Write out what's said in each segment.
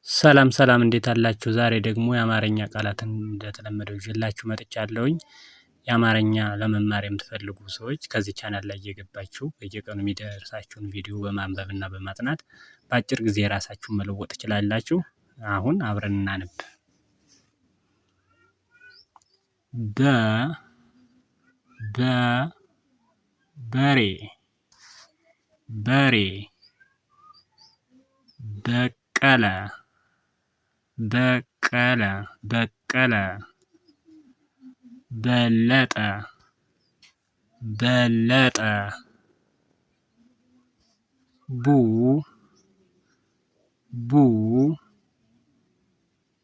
ሰላም ሰላም እንዴት አላችሁ? ዛሬ ደግሞ የአማርኛ ቃላትን እንደተለመደው ይዤላችሁ መጥቻለሁኝ። የአማርኛ ለመማር የምትፈልጉ ሰዎች ከዚህ ቻናል ላይ እየገባችሁ በየቀኑ የሚደርሳችሁን ቪዲዮ በማንበብ እና በማጥናት በአጭር ጊዜ ራሳችሁን መለወጥ ትችላላችሁ። አሁን አብረን እናንብ። በ በ በሬ በሬ በቀለ በቀለ በቀለ በለጠ በለጠ ቡ ቡ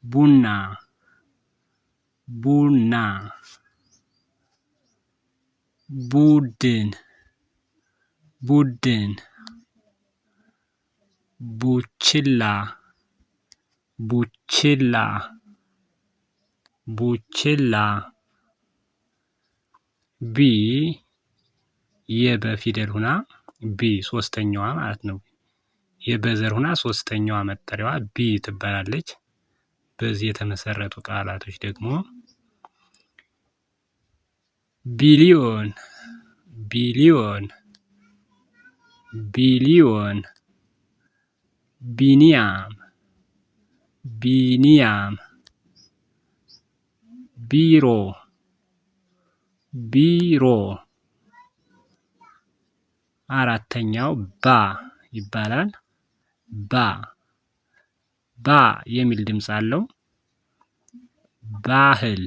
ቡና ቡና ቡድን ቡድን ቡችላ ቡችላ ቡችላ ቢ የበ ፊደል ሁና ቢ ሶስተኛዋ ማለት ነው። የበዘር ሁና ሶስተኛዋ መጠሪያዋ ቢ ትባላለች። በዚህ የተመሰረቱ ቃላቶች ደግሞ ቢሊዮን ቢሊዮን ቢሊዮን ቢኒያም ቢኒያም ቢሮ ቢሮ አራተኛው ባ ይባላል። ባ ባ የሚል ድምጽ አለው። ባህል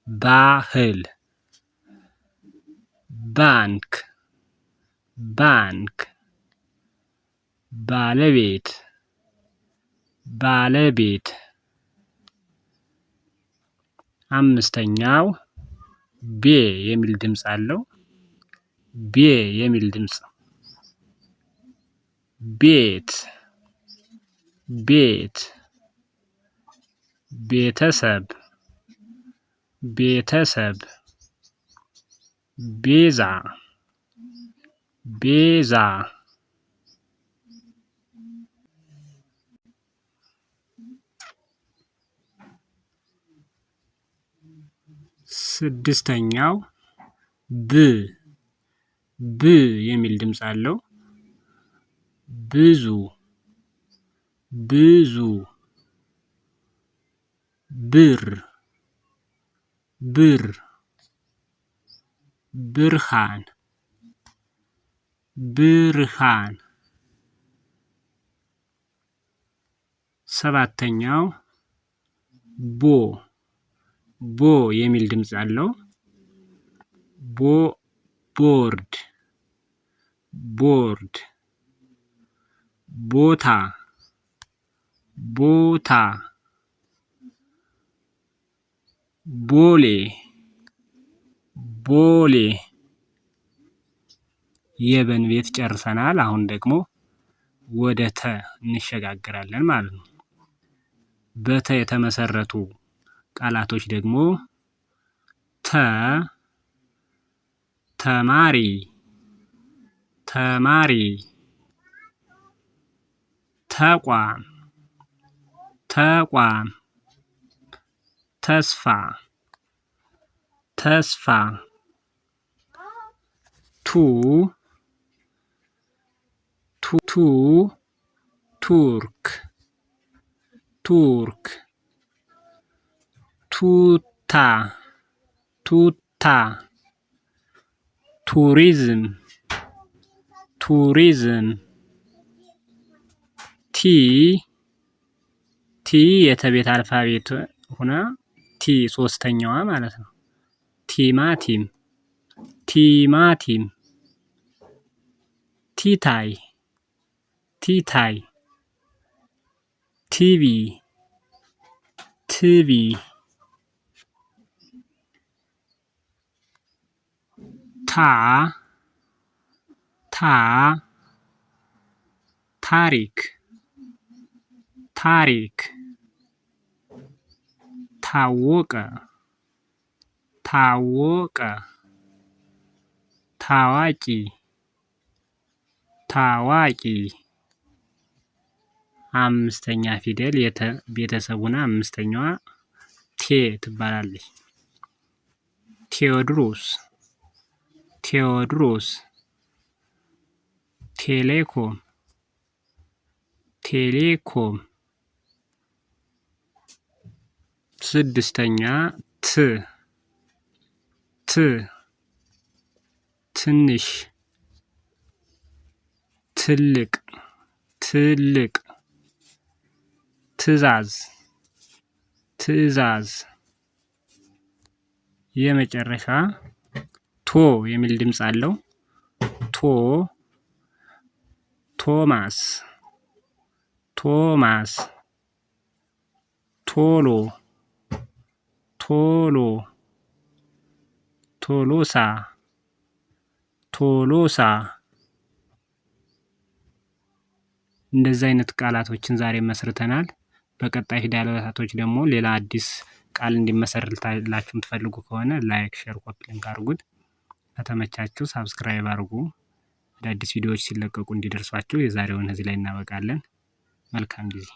ባህል ባንክ ባንክ ባለቤት ባለቤት አምስተኛው ቤ የሚል ድምጽ አለው። ቤ የሚል ድምጽ ቤት ቤት ቤተሰብ ቤተሰብ ቤዛ ቤዛ ስድስተኛው ብ ብ የሚል ድምጽ አለው። ብዙ ብዙ ብር ብር ብርሃን ብርሃን ሰባተኛው ቦ ቦ የሚል ድምጽ አለው። ቦ ቦርድ ቦርድ ቦታ ቦታ ቦሌ ቦሌ የበን ቤት ጨርሰናል። አሁን ደግሞ ወደ ተ እንሸጋገራለን ማለት ነው። በተ የተመሰረቱ ቃላቶች ደግሞ ተ ተማሪ ተማሪ ተቋም ተቋም ተስፋ ተስፋ ቱ ቱ ቱርክ ቱርክ ቱታ ቱታ ቱሪዝም ቱሪዝም ቲ ቲ የተቤት alphabet ሁና ቲ ሶስተኛዋ ማለት ነው። ቲማቲም ቲማቲም ቲታይ ቲታይ ቲቪ ቲቪ ታ ታ ታሪክ ታሪክ ታወቀ ታወቀ ታዋቂ ታዋቂ። አምስተኛ ፊደል የተ ቤተሰብ ሆና አምስተኛዋ ቴ ትባላለች። ቴዎድሮስ ቴዎድሮስ። ቴሌኮም ቴሌኮም። ስድስተኛ ት ት ትንሽ ትልቅ ትልቅ። ትዕዛዝ ትዕዛዝ። የመጨረሻ ቶ የሚል ድምጽ አለው። ቶ ቶማስ ቶማስ። ቶሎ ቶሎ። ቶሎሳ ቶሎሳ። እንደዚህ አይነት ቃላቶችን ዛሬ መስርተናል። በቀጣይ ፊደላቶች ደግሞ ሌላ አዲስ ቃል እንዲመሰርትላችሁ የምትፈልጉ ከሆነ like፣ share፣ copy link አድርጉት። ከተመቻችሁ subscribe አድርጉ። አዳዲስ ቪዲዮዎች ሲለቀቁ እንዲደርሷችሁ። የዛሬውን እዚህ ላይ እናበቃለን። መልካም ጊዜ።